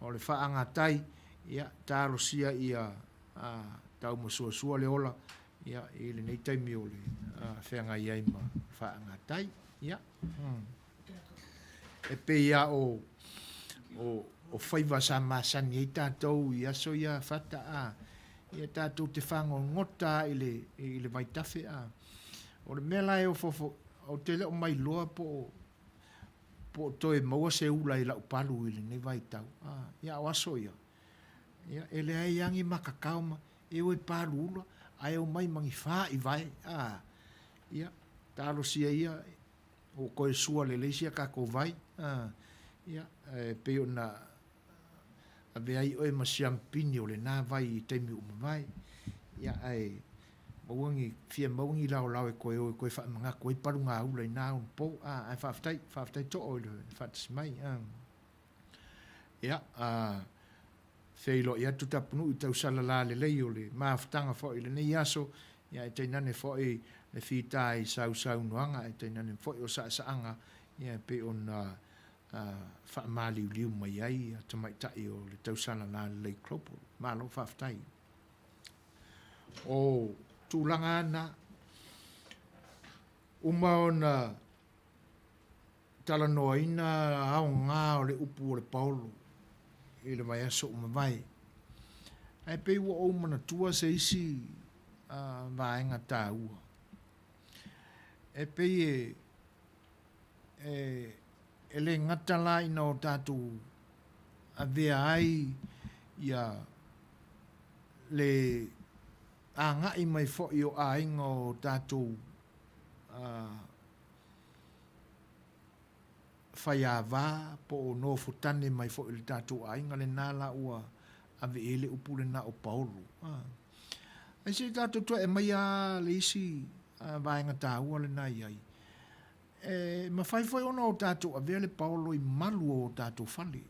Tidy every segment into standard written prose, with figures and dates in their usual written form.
O le faaagatai, ia, talosia ia taumasuasua le ola, ia, i lenei taimi o le feagai ai ma le faaagatai. Ia, e pei lava o, o, o faiva sa masani ai tatou i aso ia Fata, a, ia tatou te fagogota lava i le, i le vaitafe, a. O le mea la e ofoofo, ou te le o mailoa po o, po o toe maua se ula i lau palu i lenei vaitau, a, ia a o aso ia, ia, e leai lava ni makakao ma, e o e palu ula, ae omai ma ni faivae, a, ia, talosia ia ua toe sua lelei si a tatou vai, a, ia, e pei ona avea ai oe ma siamupini o lena vai i taimi ua mavae. Ia, ae maua ni, fia maua ni laolao e toe o e toe faamanatu ai palugaula i na onapo. A, ae faafetai, faafetai Too i le faatasi mai. A. Ia, a, feiloai atu Tapunuu i tausala lalelei o le mafutaga foi i lenei aso, ia ae tainane foi le fita i sausaunoaga, ae tainane foi o saasaaga, ia e pei ona faamaliuliu mai ai tamaitai o le tausala lalelei global. Malo faafetai. O tulaga na, uma ona talanoaina aoga o le upu o le paolo i le vaiaso ua mavae. Ae pei ua ou manatua se isi vaega taua. E pei e e le gata la ina o tatou avea ai ia le agai mai foi o aiga o tatou faiava po o nofotane mai foi i le tatou aiga lena la ua ave i ai le upu lena o paolo. Ae se i tatou toe aumaia lava le isi vaega taua lena e i ai. E mafai foi ona o tatou avea le paolo i malu o o tatou fale.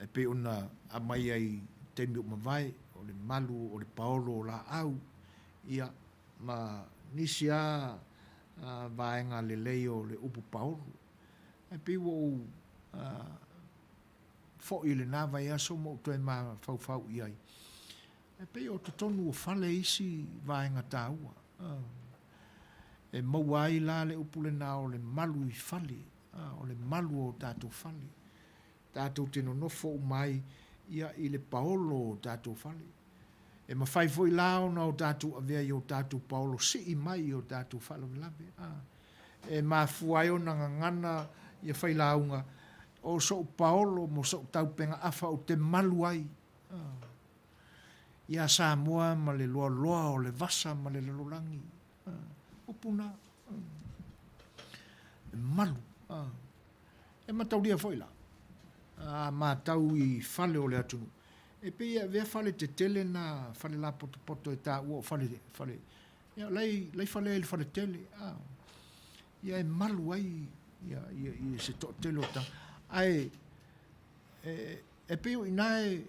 E pei ona aumai ai i taimi ua mavae, o le malu o le paolo o laau, ia, ma nisi lava vaega lelei o le upu paolo. Ae pei ua ou foi i lena vaiaso ma ou toe mafaufau i ai, e pei o totonu o fale isi vaega taua. E maua ai la le upu lena o le malu i fale, o le malu o tatou fale. Tatou te nonofo uma ai ia i le paolo o tatou fale. E mafai foi la ona o tatou avea i o tatou paolo sii mai i o tatou faalavelave. E mafua ai ona gagana ia failauga, o sou paolo mo sou taupegaafa ou te malu ai ia Samoa ma le loaloa o le vasa ma le lalolagi. Upu na. E malu. E mataulia foi la, a matau i fale o le atunuu, e pei e avea fale tetele na, fale lapotopoto e taua o fale, fale, ia, la e fale ai i le faletele, a, ia e malu ai ia, ia, ia se toatele o tagata. Ae e, e pei o i ina e,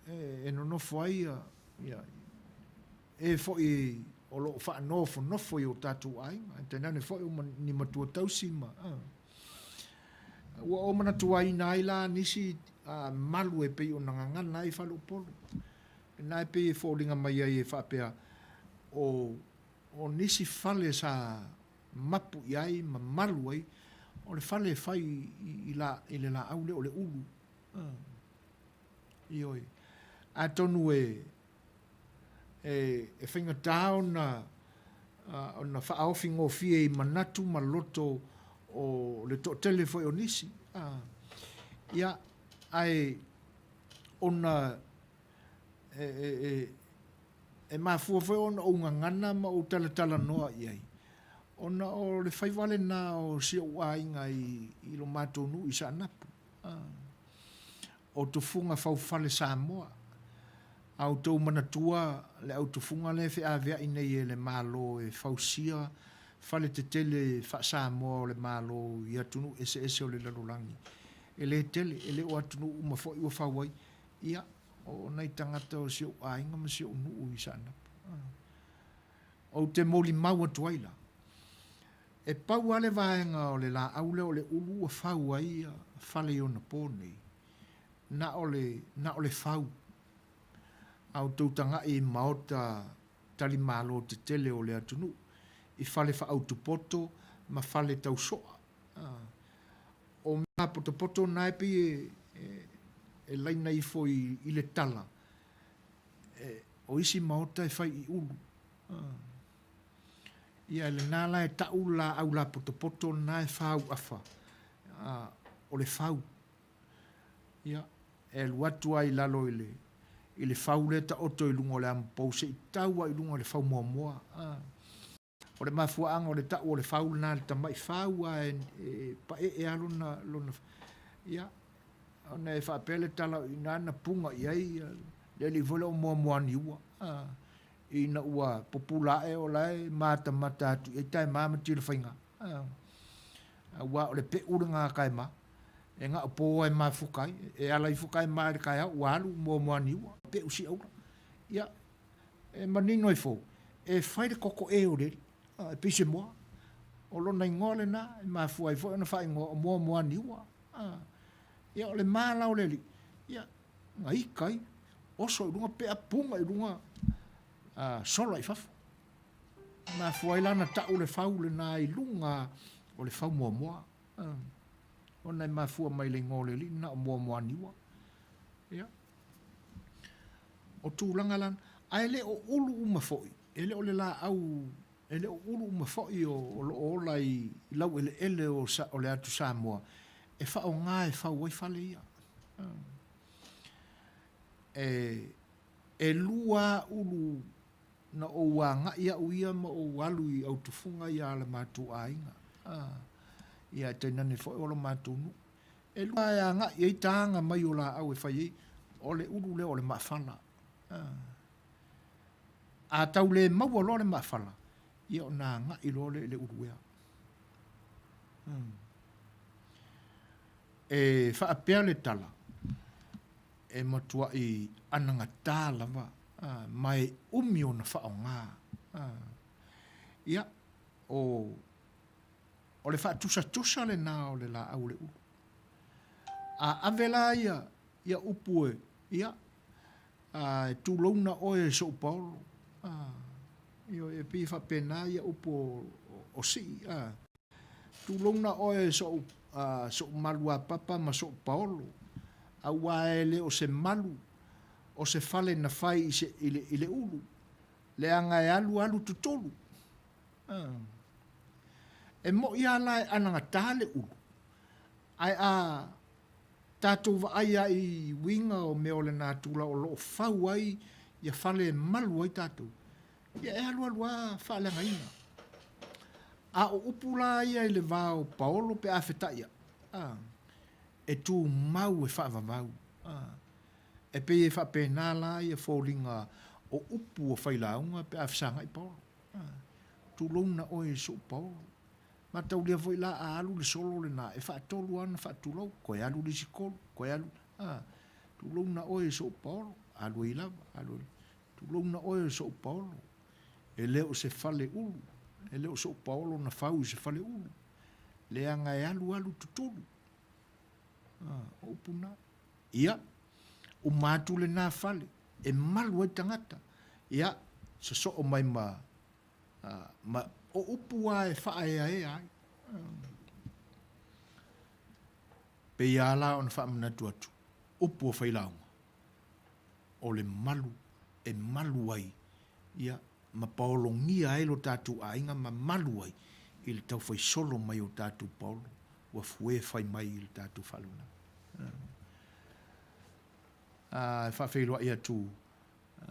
e, e nonofo ai ia, ia, e foi o lo o faanofonofo i o tatou aiga, ae tainane foi o ni matua tausi ma, a. Ua ou manatuaina ai la nisi malu e pei ona gagana ai faleupolu. Lena e pei e foliga mai ai e faapea, o, o nisi fale sa mapu i ai ma malu ai, o le fale e fai i, i, la, i le laau lea o le ulu. Ioe. Atonu e, e, e faigata ona, ona faaofi gofie i manatu ma loto o le toatele foi o nisi. Ia, ae ona e, e, e, e mafua foi ona ou gagana ma ou talatalanoa i ai, ona o le faiva lena o si ou aiga i, i lo matou nuu i Saanapu. O tufuga faufale Samoa. A outou manatua le au tufuga lea e feaveai nei e le Malo e fausia fale tetele faa-Samoa o le Malo i atunuu eseese o le lalolagi. E le tele, e le o atunuu uma foi ua fau ai. Ia, o nai tagata o si ou aiga ma si ou nuu i Saanapu. Ou te molimau atu ai la. E pau lava le vaega o le laau lea o le ulu ua fau ai fale i onapo nei, na o le, na o le fau. A outou tagai i maota talimalo tetele o le atunuu, i fale faautupoto ma fale tausoa, o mea potopoto na e pei e, e, e laina ifo i, i le tala, e, o isi maota e fai i ulu. Ia lena la e tau le laau lapotopoto lena e fauafa, o le fau. Ia, e alu atu lava i lalo i le, i le fau lea e taoto i luga o le amopou se i tau lava i luga i le fau muamua. O le mafuaaga o le tau o le fau lena i le tamai fau lava e, e paee lava lona, lona, ia, ona e faapea le tala o i ina na puga i ai le alii foi lea o Moamoaniua, ina ua pupula ae o la e matamata atu i ai Taema ma Tilafaiga. Aua o le pe'u lena a Taema, e na o po lava e mafuta ai, e ala ifo Taema i le taeao ua alu Moamoaniua, pe'u siaula. Ia, e manino ai fou, e fai le koko'e o le alii, e pei se moa. O lona igoa lena, e mafua ai foi ona faaigoa o Moamoaniua. Ia, o le ma la o le alii, ia, na ita ai, oso i luga pea, puga i luga, sola i fafo. E mafua ai la ona tau le fau lena i luga o le fau muamua. Ona e mafua mai le igoa o le alii lena o Moamoaniua. Ia. O tulaga la, ae le o ulu uma foi, e le o le laau, e le o ulu uma foi o, o lo o ola i laueleele o, o le atu Samoa, e faaaoga e fau ai fale ia. E, e lua ulu na ou agai au ia ma ou alu i autufuga ia a le matou aiga. Ia e tainane foi o lo matou nuu. E lua e agai ai taga mai o laau e fai ai, o le ulu lea o le maafala. A tau le maua loa le maafala, ia ona agai loa lea i le uluea. E faapea le tala, e matuai anagata lava ma e umi ona faaaoga. Ia, o, o le faatusatusa lena o le laau o le ulu. A ave la ia, ia upu e, ia, a, e tulouna oe e sou paolo. A, ioe, e pei e faapena ia upu o, o, o Sii. A, Tulouna oe e so'u, so'u maluapapa ma so'u paolo, auā e le o se malu o se fale na fai i se, i le, i le ulu, leaga e alualu tutulu. E mo'i lava la e anagata le ulu, ae a tatou vaai lava i uiga o mea o le natura o lo o fau ai ia fale e malu ai tatou, Ia e alualu lava faaleagaina. A o upu la ia i le va o Paolo pe a fetaʻi aʻe, a, e tumau e faavavau, a. E pei e faapena la ia foliga o upu o failauga pe a fesagaʻi Paolo, a. Tulouna oe e soʻu Paolo. Mataulia foi la a alu le solo lena, e faatolu lava ona faatulou, toe alu le isi tolu, toe alu, a. Tulouna oe e soʻu Paolo, alu ai lava, alu ai. Tulouna oe e soʻu paolo, e le o se fale ulu, e le o soʻu paolo na fau i se fale ulu, leaga e alualu tutulu. A, o upu na. Ia, uma atu lena fale, e malu ai tagata. Ia, sosoo mai ma, a, ma o upu lava e faaeaea ai. Pei lava la ona faamanatu atu, upu o failauga. o le malu e malu ai, ia, ma paologia ai lo tatou aiga ma malu ai i le taufaisolo mai o tatou paolo ua fue fai mai i le tatou faalavelave. A, e faafeiloai atu.